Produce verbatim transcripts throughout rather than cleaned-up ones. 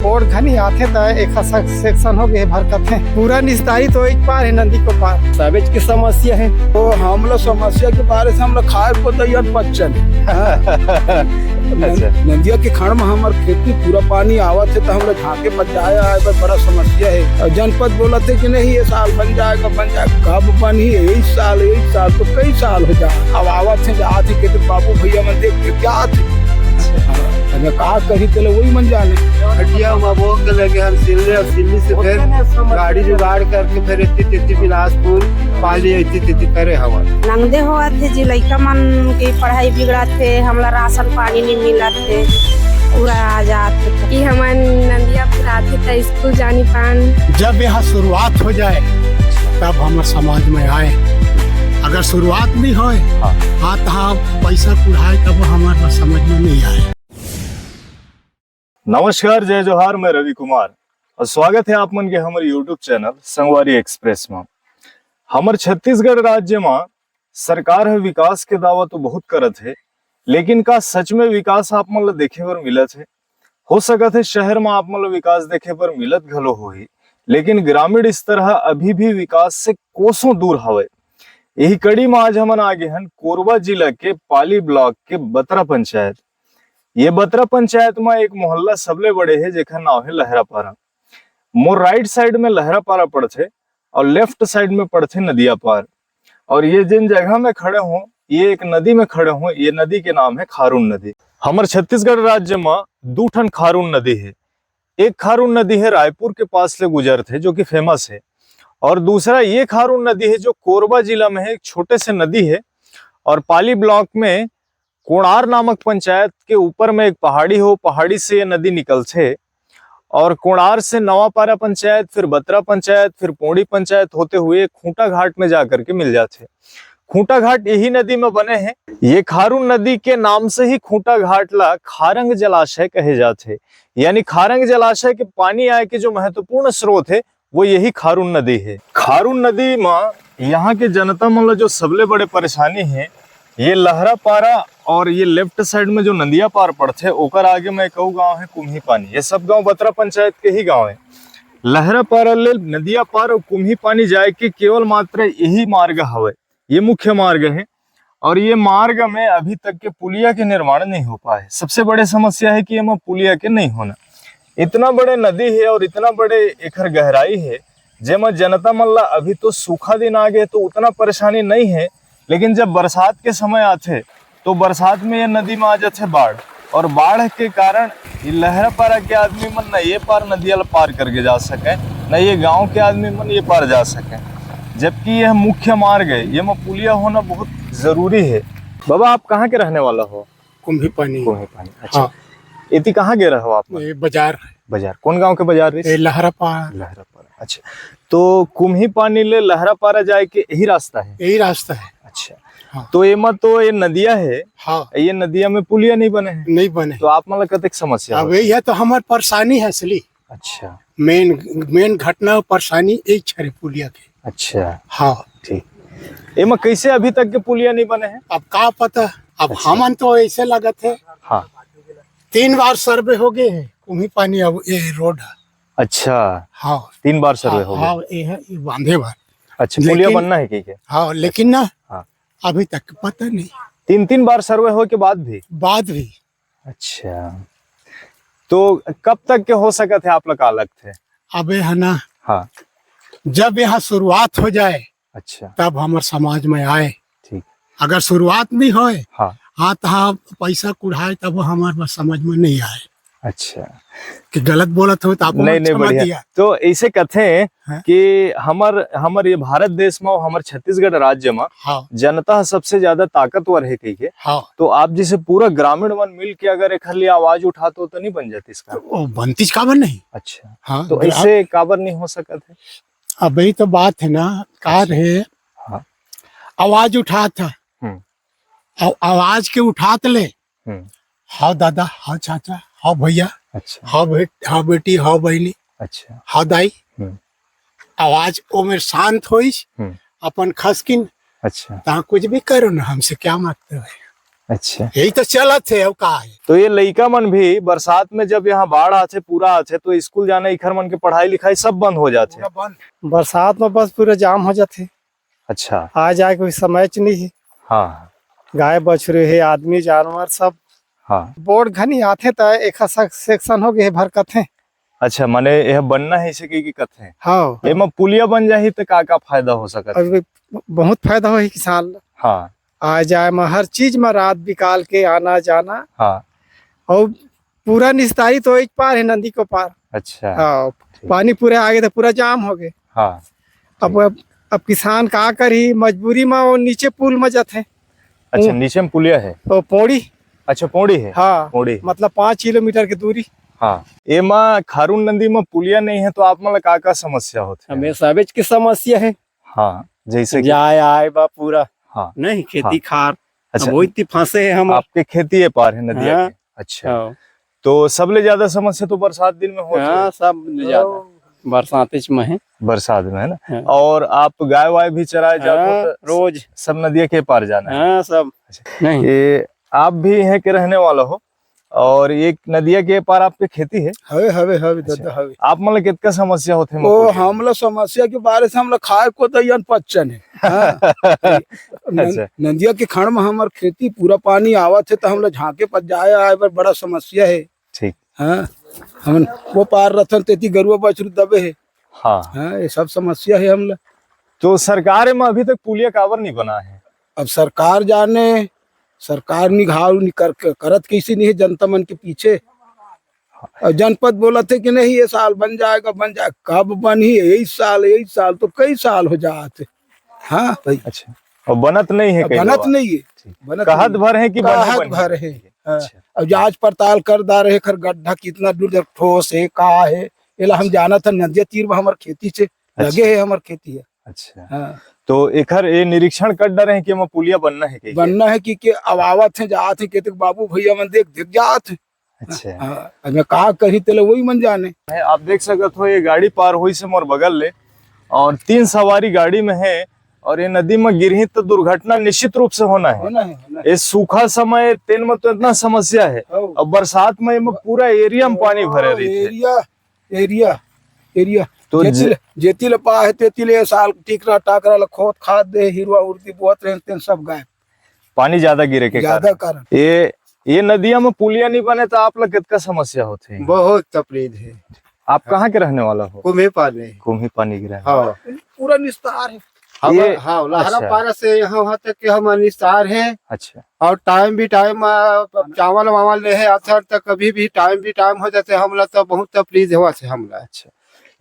और घनी आथे त एक सेक्शन हो गए भर कथे। पूरा निस्तारी तो एक पार है, नदी को पार। सबेच की समस्या है। तो हमला समस्या के बारे से हमला खाए को तैयार पच्चन। अच्छा। नदिया के खड़ में हमर खेती पूरा पानी आवत है, तो हमला झांके पर जाए आए पर बड़ा समस्या है। और जनपद बोलत है कि नहीं, ये साल बन जाएगा, बन जाएगा। कब बनी? यही साल, यही साल तो कई साल हो जा। अब आवत है, जात है, कहते बाबू भैया मन देख के क्या आते। अब का करी, तेला वही मन जाने। हटिया में वो के लगे हम सिल्ली, और सिल्ली से फिर गाड़ी जुगाड़ करके फिर इतनी तिथि बिलासपुर पाली इतनी तिथि करे हवन। नंगदे होवत हे जी, लइका मन के पढ़ाई बिगड़त हे, हमला राशन पानी नहीं मिलत हे, पूरा आ जात हे। कि हमन नंदियापुर आथे त स्कूल जानी पान। जब यहाँ शुरुआत हो जाए, तब हमर समाज में आए। अगर शुरुआत नहीं होए, हाँ। हाथ हाथ पैसा कुढ़ाए, तब हमारे समझ में नहीं आए। नमस्कार, जय जोहार, मैं रवि कुमार और स्वागत है आप मन के हमर YouTube चैनल संगवारी एक्सप्रेस में। हमर छत्तीसगढ़ राज्य में सरकार ह विकास के दावा तो बहुत करत हे, लेकिन का सच में विकास आप मन ल देखे बर मिलत हे? हो सकत हे शहर में आप मन ल विकास देखे बर मिलत घलो होही, लेकिन ग्रामीण स्तर ह अभी भी विकास से कोसों दूर हवय। यही कड़ी में आज हमन आगे हन कोरबा जिला के पाली ब्लॉक के बतरा पंचायत। ये बतरा पंचायत में एक मोहल्ला सबले बड़े हे, जेकर नाम हे लहरापारा। मोर राइट साइड में लहरापारा पड़थे और लेफ्ट साइड में पड़थे नदिया पार। और ये जिन जगह में खड़े हों, ये एक नदी में खड़े हों, ये नदी के नाम है खारून नदी। हमर छत्तीसगढ़ राज्य में दू ठन खारून नदी है। एक खारून नदी है रायपुर के पास ले गुजरथे, जो कि फेमस है, और दूसरा ये खारून नदी है जो कोरबा जिला में है, एक छोटे से नदी है। और पाली ब्लॉक में कोणार नामक पंचायत के ऊपर में एक पहाड़ी हो, पहाड़ी से ये नदी निकलथे और कोणार से नवापारा पंचायत, फिर बतरा पंचायत, फिर पोंडी पंचायत होते हुए खूंटा घाट में जा करके मिल जाथे। खूंटा घाट यही नदी में बने हैं। ये खारून नदी के नाम से ही खूंटा घाट ला खारंग जलाशय कहे जाथे, यानी खारंग जलाशय के पानी आए के जो महत्वपूर्ण स्रोत है, वो यही खारून नदी है। खारून नदी में यहाँ के जनता मन ला जो सबले बड़े परेशानी है, ये लहरा पारा और ये लेफ्ट साइड में जो नदिया पार पड़थे, ओकर आगे में एक अउ गांव है कुम्ही पानी। ये सब गांव बतरा पंचायत के ही गांव है। लहरा पारा ले नदिया पार और कुम्ही पानी जाए के केवल मात्र यही मार्ग हवय, ये मुख्य मार्ग है। और ये मार्ग में अभी तक के पुलिया के निर्माण नहीं हो पाए। सबसे बड़े समस्या है कि एमा पुलिया के नहीं होना। इतना बड़े नदी है और इतना बड़े एखर गहराई है, जेमा जनता मन ला अभी तो सूखा दिन आ गए तो उतना परेशानी नहीं है, लेकिन जब बरसात के समय आथे तो बरसात में ये नदी में आ जाथे बाढ़, और बाढ़ के कारण ये लहरापारा के आदमी मन न ये पार नदिया ला पार करके जा सके, न ये गांव के आदमी मन ये पार जा सके, जबकि यह मुख्य मार्ग है, ये में पुलिया होना बहुत जरूरी है। बाबा, आप कहाँ के रहने वाला हो? कुम्ही पानी। कुम्ही पानी, अच्छा। हाँ। एती कहाँ गए रहो आप मन? ये बाजार। बाजार, कौन गांव के बाजार रहिस? ये लहरापारा। लहरापारा, अच्छा। तो कुम्ही पानी ले लहरापारा जाए के यही रास्ता है? यही रास्ता है। अच्छा। हाँ। तो एमा तो ये नदिया है। हाँ। ये नदिया में पुलिया नहीं बने हैं। नहीं बने। तो आप मन ला कतेक समस्या अब होथे? यही है तो हमार परेशानी है असली। अच्छा। मेन, मेन घटना परेशानी यही छरे पुलिया के। अच्छा। हाँ। ठीक। एमा कैसे अभी तक के पुलिया नहीं बने हैं? अब का पता, अब अच्छा। हमन तो ऐसे लगत है। हाँ। तीन बार सर्वे हो गए हैं, कुम्ही पानी अब ये रोड है। अच्छा। हाँ। तीन बार सर्वे हाँ, हो गए। हाँ, ये है, ये बांधे बार। अच्छा, पुलिया लेकिन बनना है कहीं के? हाँ, लेकिन ना, हाँ। अभी तक पता नहीं। तीन, तीन बार सर्वे हो के बाद भी? बाद भी। अच्छा, तो कब तक के हो सकत है, आप लोग का लगथे? अबे है ना, हाँ। जब यहाँ शुरुआत हो जाए, अच्छा। तब हमर समाज में आए। ठीक। अगर शुरुआत नहीं होए, हाँ। हाथ हाँ पैसा कुढ़ाए, तब हमार बस समझ में नहीं आए। अच्छा। कि गलत बोलत हो तो आप नहीं, मत नहीं, समझ बढ़िया। दिया। तो ऐसे कथे हाँ। कि हमर, हमर ये भारत देश में, हमर छत्तीसगढ़ राज्य में हाँ। जनता सबसे ज्यादा ताकतवर है कही के। हाँ। तो आप जैसे पूरा ग्रामीण मन मिल के अगर एखर लिए आवाज उठात हो तो नहीं बन जाती इसका? तो वो बनतीस काबर नहीं? अच्छा। हाँ, तो ग्राम- ऐसे काबर नहीं हो सकत है? अब यही तो बात है ना, कार अच्छा। है, हाँ। आवाज उठात है। हम्म। आ-, आवाज के उठात ले। हम्म। हाँ दादा, हाँ चाचा, हाँ भैया, अच्छा। हाँ बे-, हाँ बेटी, हाँ बहनी, अच्छा। हाँ दाई। हम्म। आवाज ओमेर शांत होइस, हम्म। अपन खसकिन, अच्छा। तहाँ कुछ भी करो ना, हमसे क्या मांगते हो? अच्छा। यही तो चलत हे, अउ का हे? तो ये लइका मन भी बरसात में जब यहाँ बाढ़ आथे, पूरा आथे, तो स्कूल जाना, इखर मन के पढ़ाई लिखाई सब बंद हो जाथे। पूरा बंद। बरसात में बस पूरा जाम हो जाथे। अच्छा। आ जाए कोई समय च नहीं हे। हाँ। गाय बछरू हे, आदमी जानवर सब। हाँ। बोर्ड घनी आथे त एक सेक्शन हो गए भर कथे। अच्छा, माने यह बनना हे इसे की, की कथे। हाँ। एमा पुलिया बन जाही त का, का फायदा हो सकत हे? अब बहुत फायदा होही किसान ला। हाँ। आ जाए म हर चीज म रात बिकाल के आना जाना। हाँ। अउ पूरा निस्तारी तो एक पार हे, नदी को पार। अच्छा। हाँ, ठीक। पानी पूरे आगे तो पूरा जाम हो गए। हाँ। अब, अब, अब किसान का करही, मजबूरी म वो नीचे पुल म जाथे। अच्छा, ऊँ। नीचे में पुलिया हे? वो पौड़ी। अच्छा, पौड़ी हे? हाँ, पौड़ी। मतलब पाँच किलोमीटर की दूरी। हाँ, एमा खारून नदी में पुलिया नहीं हे तो आप मन ला का, का समस्या होथे? हमें सबेच की समस्या हे। हाँ, जैसे कि? जाए आए बा पूरा। हाँ। नहीं, खेती हाँ। खार। अच्छा। अब वही ती फंसे हे हम। आपके खेती ए पार हे नदिया हाँ। के? अच्छा। हाँ। तो सबले ज्यादा समस्या तो बरसात दिन में होत हाँ, हे। सबले ज्यादा बरसात में हे। बरसात में, है ना? हाँ। और आप गाय वाय भी चराए जात हो हाँ, तो रोज। सब नदिया के पार जाना हे? हाँ, सब। अच्छा। नहीं। ये आप भी इहें के रहने वाला हो? और एक नदिया के पार आपके खेती हे? हवे, हवे, हवे, अच्छा। दादा, हवे। आप मन ला कितका समस्या होथे ओ, मकुल के? हमला समस्या के बारे से हमला खाए को दइयन पच्चन हे। हाँ। न-, अच्छा। नदिया के खंड में हमर खेती पूरा पानी आवत हे, त हमला झांके पर जाए आए बर बड़ा समस्या हे। ठीक। हाँ, हमन वो पार रथन, तेती गरुआ बछरू दबे हे। हाँ। हाँ, ये सब समस्या हे हमला। तो सरकार एमा अभी तक पुलिया काबर नहीं बना हे? अब सरकार जाने, सरकार निघाव निकर-, करत कइसे नहीं हे जनता मन के पीछे। अउ जनपद बोलत हे कि नहीं, ये साल बन जाएगा, बन जाएगा। कब बनही? यही साल, यही साल, तो कई साल हो जात हे। हाँ भाई। अच्छा, अउ बनत नहीं हे अब कई बनत बार? नहीं हे। ठीक। बनत कहत नहीं। भर हे कि बने कहत बने? भर हे। हाँ। अच्छा। अब जांच पड़ताल कर डारे हे, खर गड्ढा कितना दूर तक ठोस हे, का हे, एला हम अच्छा। जानत हन, नदिया तीर में हमर खेती से अच्छा। लगे हे, हमर खेती हे। अच्छा। हाँ। तो एखर ए निरीक्षण कर डारे हे कि एमा पुलिया बनना हे कहिके? बनना हे कि, कि अब आवत हे, जात हे, कहते बाबू भैया मन देख, देख जात हे। अच्छा। हाँ, अब मैं का कही तेला वही मन जाने। आप देख सकत हो, ये गाड़ी पार होइस हे मोर बगल ले, और तीन सवारी गाड़ी में हे, और ये नदी में गिरही तो दुर्घटना निश्चित रूप से होना हे। होना हे, होना हे। ये सूखा समय तेन में तो इतना समस्या हे, हाँ। अब बरसात में एमा पूरा एरिया में पानी भरे हाँ, रहिथे। Area, area, area. तो जेती जे- ले, जेती ले पा हे, तेती ले ये साल टिकरा टाकरा ल खोद खाद दे, हिरवा उर्दी बोत रहे, तेन सब गायब। पानी ज्यादा गिरे के ज्यादा कारण। कारण। ये, ये नदिया में पुलिया नहीं बने तो आप लोग कितना समस्या होथे? बहुत तकलीफ हे। आप कहाँ के रहने वाला हो? कुम्ही पानी। कुम्ही पानी के रहने हाँ। वाला। पूरा निस्तार हे। हम, ये, हाँ, लहरा अच्छा। पारा से यहाँ, वहाँ तक के हम निस्तार हे। अच्छा। और टाइम भी टाइम, आ, चावल वावल ले हे, अथर तक कभी भी टाइम भी टाइम हो जाथे, हमला तो बहुत तकलीफ होथे हमला। अच्छा।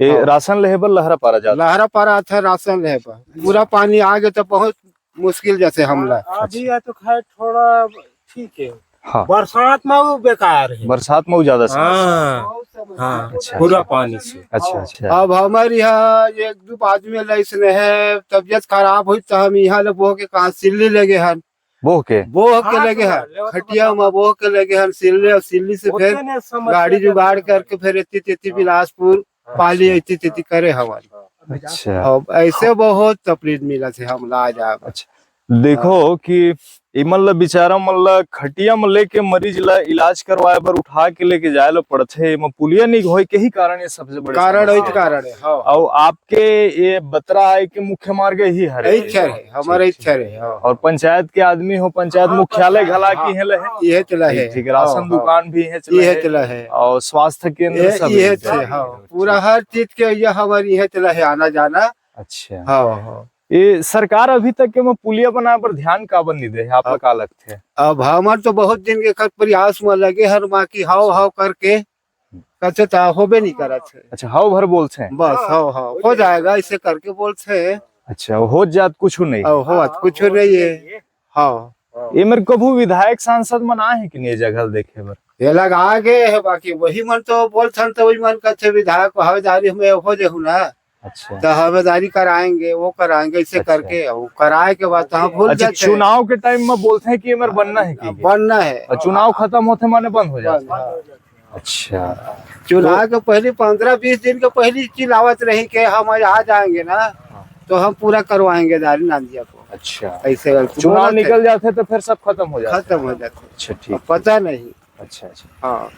ये हाँ। राशन लेहे बर लहरा पारा जात? लहरा पारा अथर राशन लेहे बर। पूरा पानी आ गए तो बहुत मुश्किल जैसे हमला। अभी अच्छा। या तो खैर थोड़ा ठीक हे। हाँ। बरसात में वो बेकार हे। बरसात में वो ज्यादा समस्या। हाँ। हाँ, अच्छा, पूरा अच्छा। पानी से। अच्छा, अच्छा। अब हमर यहाँ एक दो आदमी ला इसने हे, तबियत खराब होई त हम यहाँ ले बोह के कहाँ सिल्ली ले गे हन। बोह के? बोह के हाँ, ले गे हन। खटिया में बोह के ले गे हन सिल्ली, और सिल्ली से फिर गाड़ी जुगाड़ करके फिर एती तेती बिलासपुर पाली एती तेती करे हवन। अच्छा। अब ऐसे बहुत तकलीफ मिलत हे हमला आज। अच्छा। देखो हाँ। कि इमन ला, बेचारा मन ला खटिया में लेके मरीज ला इलाज करवाए बर उठा के लेके जाए ला पड़थे। एमा पुलिया नहीं होए के ही कारण ये सबसे बड़े कारण समस्या वही हे। कारण हे, हाँ। अउ आपके ये बतरा आए के मुख्य मार्ग यही हरे। यही हरे, हमर ठीक, यही ठीक। हरे, हाँ। और पंचायत के आदमी हो, पंचायत हाँ, मुख्यालय पंचायत, घला हाँ, की हे लहे। हाँ। ये चला ठीक, हे। ठीक, हाँ, राशन हाँ। दुकान भी हे चला ये हे। चला हे। और स्वास्थ्य केंद्र ये, सब ये हे चला चला हे, हे। हाँ। पूरा हर चीज के ये हमर ये चला हे, आना जाना। अच्छा। हाँ, हाँ। ये सरकार अभी तक के में पुलिया बनाए बर ध्यान काबर नहीं दे हे? आप अब, का लगथे? अब हमर तो बहुत दिन के कर प्रयास में लगे हन, माँ की हाव हाव करके कथे ता होबे नहीं करत हे। अच्छा, हाव भर बोलथे? बस, हाव, हाव, हो जाएगा, ऐसे करके बोलथे। अच्छा, हो जात कुछ नहीं? अब होत कुछ नहीं हे। हाँ। ये मेरे कभू विधायक सांसद मन आए हे कि नहीं ये जगह देखे बर? ये लग आ गए हे, बाकी वही मन तो बोलथन, तो वही मन कथे विधायक हवलदारी में हो जेहू ना। अच्छा। तो हवलदारी कराएंगे, वो कराएंगे, ऐसे अच्छा। करके, वो कराए के बाद तो हम भूल अच्छा, जाते हैं। चुनाव के टाइम में बोलते हैं कि ये मेरे बनना है कि बनना है। और चुनाव खत्म होते माने बंद हो जाता है। बंद, हाँ। अच्छा। चुनाव तो के पहले पन्द्रह बीस दिन के पहले चिल्लावत रही कि हम आज आ जाएंगे ना, हाँ। तो हम पूरा करवाएंगे दारी नांदिया को। अच्छा। ऐसे करके चुनाव बोलत हे। निकल जाथे तो फिर सब खत्म हो जाथे। खत्म हो जाथे। अच्छा, ठीक, अब पता ठीक। नहीं। अच्छा, अच्छा। हाँ।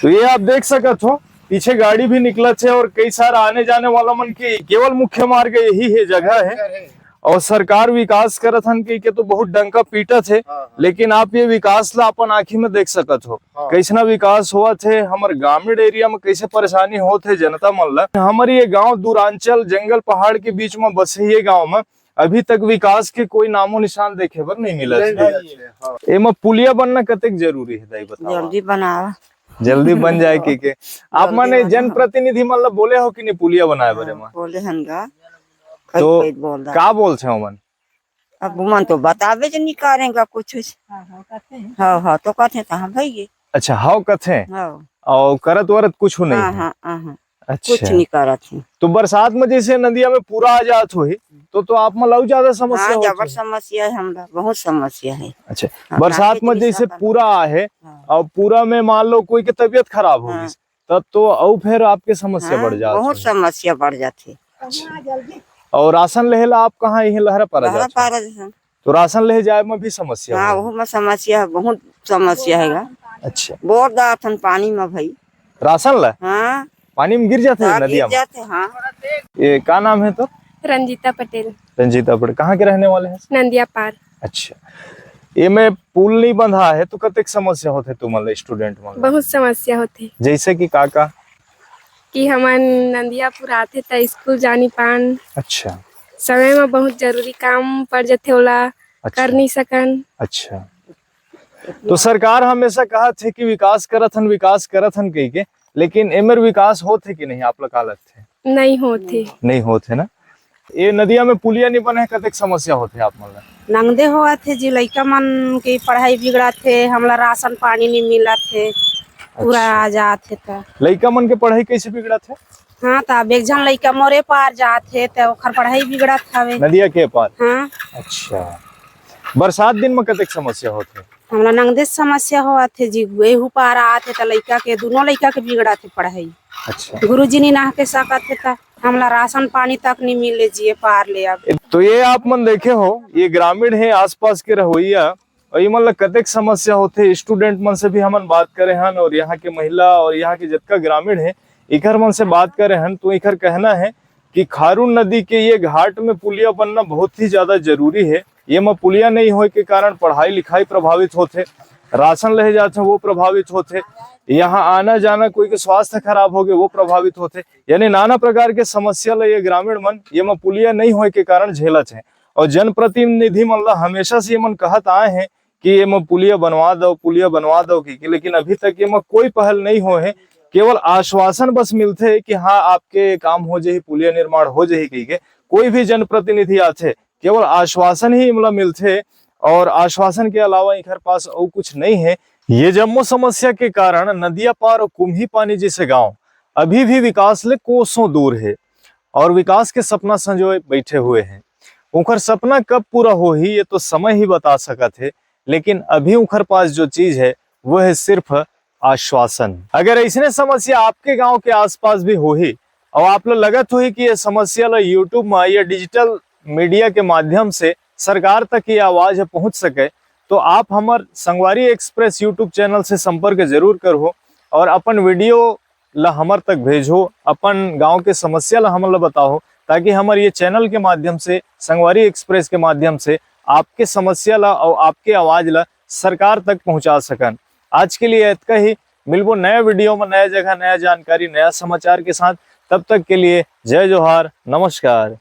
तो ये आप देख सकत हो, पीछे गाड़ी भी निकलत हे और कई सारा आने जाने वाला मन के केवल मुख्य मार्ग यही हे, जगह हे। और सरकार विकास करत हन कहिके तो बहुत डंका पीटत हे, हाँ, हाँ। लेकिन आप ये विकास ला अपन आँखी में देख सकत हो, हाँ। कैसना विकास होवत हे, हमर ग्रामीण area में कैसे परेशानी होत हे जनता मन ला। हमर ये गांव दूरांचल जंगल पहाड़ के बीच में बसे ये गांव में अभी तक विकास के कोई नामो निशान देखे बर नहीं मिलत नहीं हे। मिलत हे, हाँ। एमा पुलिया बनना कतेक जरूरी हे, दाई बताओ आप। जल्दी बनावा। जल्दी बन जाए कहिके। आप जल्दी मन बनावा। जनप्रतिनिधि मन ला बोले हो कि नहीं पुलिया बनाए बर हाँ, एमा? बोले हन गा। तो कई, कई बोल रहा। का बोलथे ओमन? अब ओमन तो बताबे ज नहीं करेंगे कुछ। हाँ, हाँ, तो कहते हैं तो हम भइगे। अच्छा, हव कथे? हाँ। और करत वरत कुछ नहीं हाँ, हे? हाँ, हाँ, हाँ। अच्छा। कुछ नहीं करत हे। तो बरसात में जैसे नदिया में पूरा आ जात होही, तो, तो आप मन ला अउ ज्यादा समस्या हाँ, होत जबर होही? समस्या हे हमला, बहुत समस्या हे। अच्छा, हाँ, बरसात काफी में जैसे समस्या। पूरा आहे, हाँ। और पूरा में मान लो कोई के तबीयत खराब हो हाँ। गई, तब तो अउ फिर आपके समस्या हाँ, बढ़ जात बहुत होही। समस्या बढ़ जात हे। अच्छा। और राशन लेहे ला आप कहाँ, यही लहरा पारा लहरा जात हो? पारा जैसन। तो राशन लेहे जाए में भी समस्या हाँ, होही? वहू में समस्या हे, बहुत समस्या हे गा। अच्छा। बोर दात हन पानी में भाई। राशन ला? हाँ। पानी में गिर जाथे हाँ, नदिया गिर में? जाथे, हाँ। ये का नाम हे तो? रंजीता पटेल। रंजीता पटेल, कहाँ के रहने वाले हैं? नंदिया पार। अच्छा, ये में पुल नहीं बंधा हे तो कतेक समस्या होथे तुमन ला, student मन ला? बहुत समस्या होथे। जैसे कि का का? कि हमन नंदियापुर आथे त स्कूल जा नी पान। अच्छा। समय में बहुत जरूरी काम पड़ जथे, ओला अच्छा। कर नहीं सकन। अच्छा। तो सरकार हमेशा कहत हे कि विकास करत हन, विकास करत हन कहिके, लेकिन एमेर विकास होत हे कि नहीं, आप ला का लगथे? नहीं होत हे। नहीं होत हे ना? ये नदिया में पुलिया नहीं बने, कतेक समस्या होत हे आप मन ला? नंगदे होवत हे जी, लइका मन के पढ़ाई बिगड़त हे, हमला राशन पानी नहीं मिलत हे, पूरा अच्छा। आ जात हे त। लइका मन के पढ़ाई कैसे बिगड़त हे? हाँ, त अब एक झन लइका मोरे पार जात हे, त ओखर पढ़ाई बिगड़त हवे। नदिया के पार? हाँ। अच्छा। बरसात दिन में कतेक समस्या होत हे? हमला नंगदे समस्या होवत हे जी, एहू पार आत हे त लइका के, दोनों लइका के बिगड़त हे पढ़ाई। अच्छा। गुरुजी नी नहा के सकत हे त हमला राशन पानी तक नी मिले जी, ए पार ले अब। तो ये आप मन देखे हो, ये ग्रामीण हे, आसपास के रहवइया, और ये मन ला कतेक समस्या होथे। Student मन से भी हमन बात करे हन और यहाँ के महिला और यहाँ के जतका ग्रामीण हे, इकर मन से बात करे हन, तो इकर कहना हे कि खारून नदी के ये घाट में पुलिया बनना बहुत ही ज्यादा जरूरी हे। ये म पुलिया नहीं होए के कारण पढ़ाई लिखाई प्रभावित होथे, राशन लेहे जाथे वो प्रभावित होथे, यहाँ आना जाना कोई के स्वास्थ्य खराब होगे वो प्रभावित होथे, यानी नाना प्रकार के समस्या ल ये ग्रामीण मन ये म पुलिया नहीं होए के कारण झेलत हे। और जनप्रतिनिधि मन ला हमेशा से ये मन कहत आए हे कि ये म पुलिया बनवा दो, पुलिया बनवा दो कहिके, लेकिन अभी तक ये म कोई पहल नहीं होए हे। केवल आश्वासन बस मिलथे कि हाँ, आपके काम हो जाही, पुलिया निर्माण हो जाही कहिके। कोई भी जनप्रतिनिधि आथे, केवल आश्वासन ही इमला मिलथे और आश्वासन के अलावा इखर पास अउ कुछ नहीं हे। ये जम्मो समस्या के कारण नदिया पार और कुम्ही पानी जैसे गांव अभी भी विकास ले कोसों दूर हे और विकास के सपना संजोए बैठे हुए हे। उनकर सपना कब पूरा होही, ये तो समय ही बता सकत हे, लेकिन अभी उनकर पास जो चीज हे, वो हे सिर्फ आश्वासन। अगर ऐसने समस्या आपके गांव के आसपास भी होही और आप ला लगत होही कि ये समस्या ला YouTube में या digital media के माध्यम से सरकार तक ये आवाज ह पहुंच सके, तो आप हमर संगवारी Express YouTube channel से संपर्क जरूर करहो और अपन video ला हमर तक भेजहो, अपन गांव के समस्या ला हमन ला बताओ, ताकि हमर ये channel के माध्यम से, संगवारी Express के माध्यम से आपके समस्या ला और आपके आवाज ला सरकार तक पहुंचा सकन। आज के लिए इतना ही, मिलबो नया video में, नया जगह, नया जानकारी, नया समाचार के साथ। तब तक के लिए जय जोहार, नमस्कार।